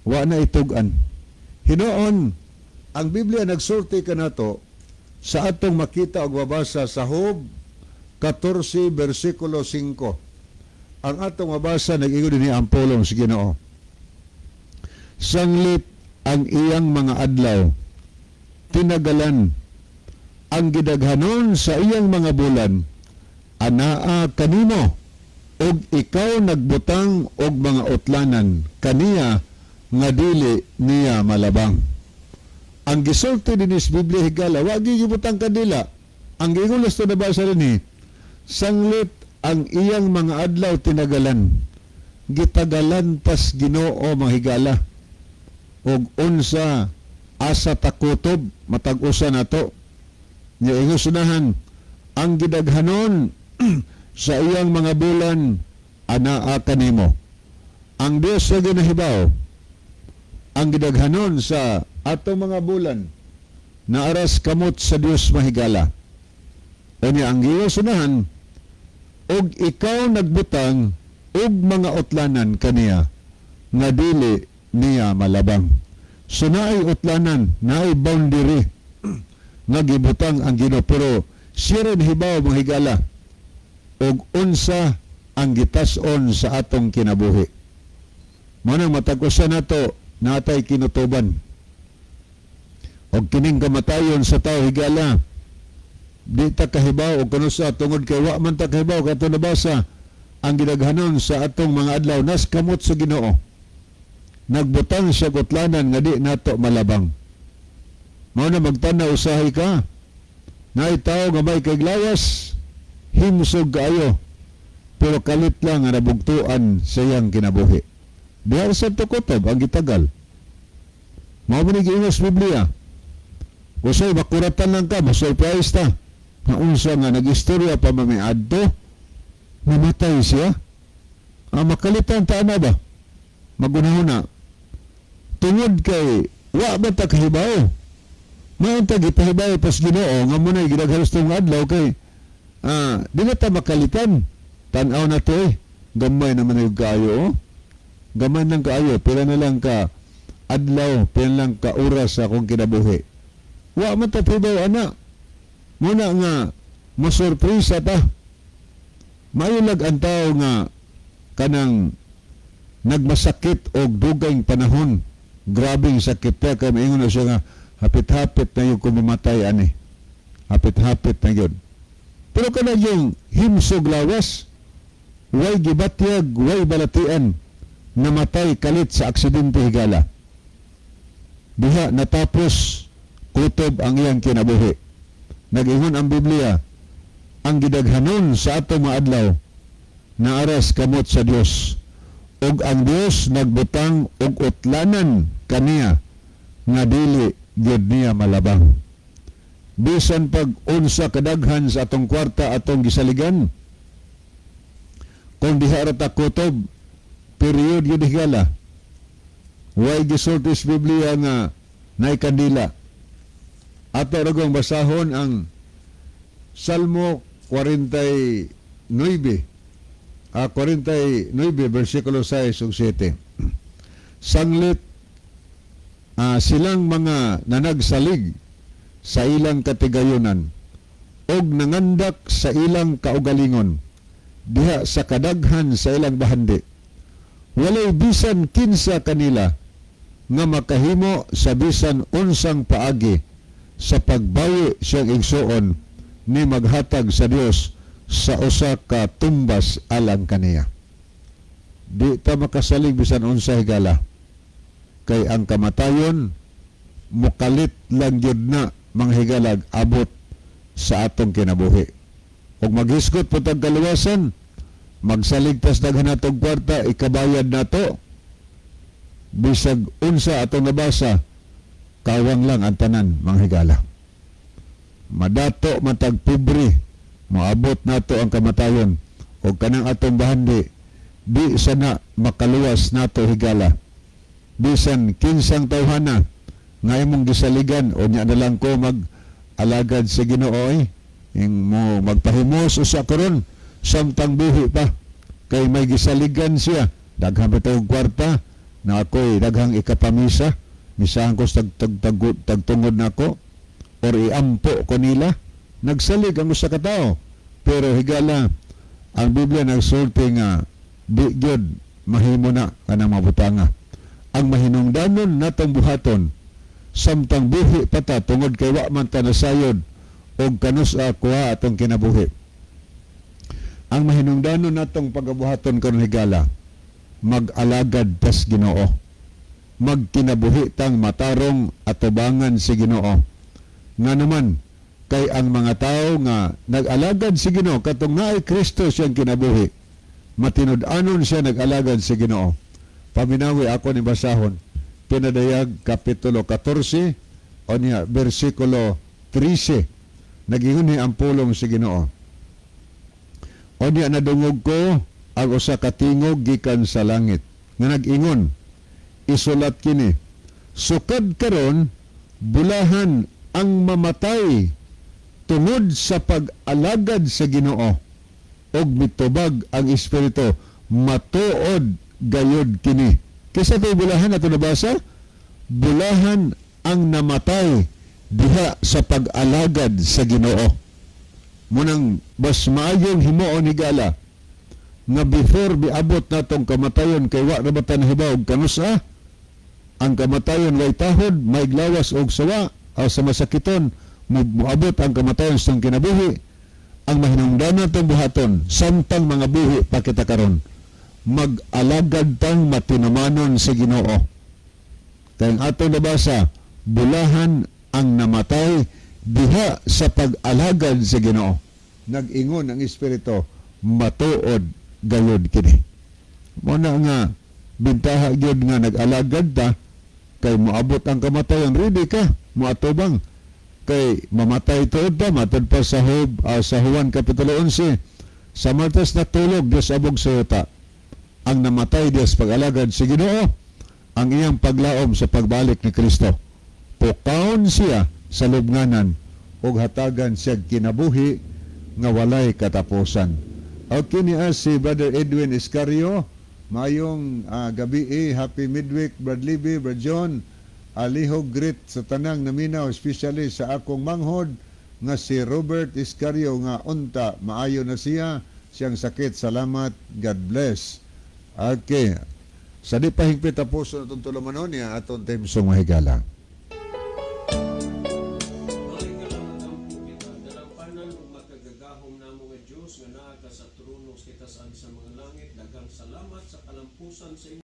Wa na itug-an. Hinuon ang Biblia nagsulti kanato sa atong makita og mabasa sa Job 14 versikulo 5. Ang atong mabasa, nag-ingon dinhi ang pulong sa Ginoo: "Sanglit ang iyang mga adlaw tinagalan, ang gidaghanon sa iyang mga bulan anaa kanimo, ug ikaw nagbutang og mga utlanan kaniya nga dili niya malabang." Ang gisulti dinhi sa Biblia, higala, wa gibutang kandila. Ang giingon to nabasa dinhi, sanglit ang iyang mga adlaw tinagalan, gitagalan tas Ginoo, mga higala, ug unsa Asa ta kutob matag usa nato. Nya ingon ang gidaghanon sa iyang mga bulan anaa kanimo. Ang Dios sa ginahibaw ang gidaghanon sa atong mga bulan naaras kamot sa Dios, mahigala. Unya ang giusunahan, og ikaw nagbutang og mga utlanan kaniya nga dili niya malabang. So naay utlanan, naay boundary nga gibutang ang Ginoo, pero siya rin hibaw, mga higala, og unsa ang gitas-on sa atong kinabuhi. Mao nang matag usa nato natay kinutuban. Og kining kamatayon sa tao, higala, di ta kahibaw og kanusa tungod kay wa man ta kahibaw kato nabasa ang gidaghanon sa atong mga adlaw nas kamot sa Ginoo. Nagbutang siya og utlanan nga di nato malabang. Mao na magtanaw usahay ka. Naay tao nga may kaglawas, himsog kaayo, pero kalit lang nga nabugtuan sa iyang kinabuhi. Diha sa tukutob ang gitagal. Mao man ni giingos Biblia. Usay makuratan lang ka, masurprise ta. Nga unsa nga nag-istorya pa mami adto, namatay siya. Ah, makalitan ta na ba? Magunahuna. Tungod kay wa ba ta kahibaw? Mayon ta gipahibaw pas Ginoo nga muna'y gidaghalos tong adlaw kay di na ta makalitan. Tan-aw na to eh. Gamay naman yung kaayo oh. Gamay lang kaayo, pila na lang ka adlaw, pila lang ka oras sa akong kinabuhi. Wa man ta pahibaw ana. Muna nga masurpresa ta. Mayulag ang tao nga kanang nagmasakit og dugayng panahon. Grabing sakit pa kay maingon na siya nga hapit-hapit na yung kumamatay ani. Hapit-hapit na yun. Pero kanang yung himsog lawas, way gibatyag, way balatian, namatay kalit sa aksidente, higala. Diha natapos kutob ang iyang kinabuhi. Nag-ingon ang Biblia, ang gidaghanon sa atong mga adlaw naaras kamot sa Dios. Ug ang Dios nagbutang og utlanan kaniya nga dili gyud niya malabang. Bisan pag unsa kadaghan sa atong kwarta atong gisaligan, kung diha ra ta kutob, period gyud, higala. Way gisulti sa Biblia nga naay kandila. Ato ra gong basahon ang Salmo 49, 49 versikulo 6 ug 7. Sanglit silang mga nanagsalig sa ilang katigayunan og nangandak sa ilang kaugalingon diha sa kadaghan sa ilang bahandi. Walay bisan kinsa kanila nga makahimo sa bisan unsang paagi sa pagbawi siyang igsuon ni maghatag sa Dios sa usa ka tumbas alang kaniya. Di ta makasalig bisan unsa, higala. Kay ang kamatayon mukalit lang gyud na, mga higalag, abot sa atong kinabuhi. Ug maghisgot po tag kaluwasan, magsalig tas daghan natong kwarta, ikabayad nato. Bisag unsa atong nabasa, kawang lang ang tanan, mga higala. Madato matag pobre, moabot nato ang kamatayon o kanang atong bahandi, di sana makaluwas nato, higala. Bisan kinsang tawhana nga imong gisaligan o nya na lang ko mag alagad sa Ginoo eh. Ing mo magpahimos usa karon samtang buhi pa kay may gisaligan siya, daghan pa tawag kwarta na ako'y daghang ikapamisa, misahan ko sa tag, tag, tag, tagtungod nako or iampo ko nila. Nagsalig ang usa ka tawo, pero higala, ang Biblia nagsulti nga di gyud mahimo na kanang mabutanga. Ang mahinungdanon natong buhaton samtang buhi pa ta tungod kay wa man ta nasayod og kanus-a kuha atong kinabuhi, ang mahinungdanon natong pagabuhaton karon, higala, mag-alagad tas Ginoo, magkinabuhi tang matarong atubangan si Ginoo. Nga naman kay ang mga tao nga nag-alagad si Ginoo katong naay Kristo siyang kinabuhi, matinud-anon siya nag-alagad si Ginoo. Paminawi ako ni basahon Pinadayag kapitulo 14. O niya, versikulo 13. Nagingon ni ang pulong sa Ginoo. O niya, nadungog ko ang usa ka tingog gikan sa langit nga nag-ingon, "Isulat kini: Sukad karon bulahan ang mamatay tungod sa pag-alagad sa Ginoo." Og mitubag ang Espiritu, "Matuod gayod kini." Kinsa to'y bulahan ato nabasa? Bulahan ang namatay diha sa pag-alagad sa Ginoo. Munang mas maayong himuon, higala, nga before miabot natong kamatayon, kay wa ra ba ta nahibaw og kanusa. Ang kamatayon way tahod, may glawas og sawa o sa masakiton. Moabot ang kamatayon sa kinabuhi. Ang mahinungdanon atong buhaton samtang mga buhi pa kita karon, mag-alagad tang matinumanon sa Ginoo. Kay ang atong nabasa, bulahan ang namatay diha sa pag-alagad sa Ginoo. Nag-ingon ang Espiritu, "Matuod gayod kini." Mo na nga bintaha gyud nga nag-alagad ta, kay moabot ang kamatayon, ready ka moatubang, kay mamatay tuod ta. Matud pa sa Job, sa Juan kapitulo 11, sa Martes natulog Dios abog sa yuta. Ang namatay diha sa pag-alagad sa Ginoo, ang iyang paglaom sa pagbalik ni Kristo, pukawon siya sa lubnganan ug hatagan siya kinabuhi nga walay katapusan. Okay ni si Brother Edwin Iscario. Mayong gabi eh, happy midweek, Brad Libby, Brad John. Alihog greet sa tanang naminaw, especially sa akong manghod nga si Robert Iscario nga unta maayo na siya siyang sakit. Salamat, God bless. Okay. Sa di pa hingpit tapuson atong tulumanon niya atong theme song, mahigala. Mga mag-ampo kita, dalampanan ug makagagahom namo nga Dios nga naa ka sa trono sa kitasan sa mga langit, daghang salamat sa kalampusan sa imong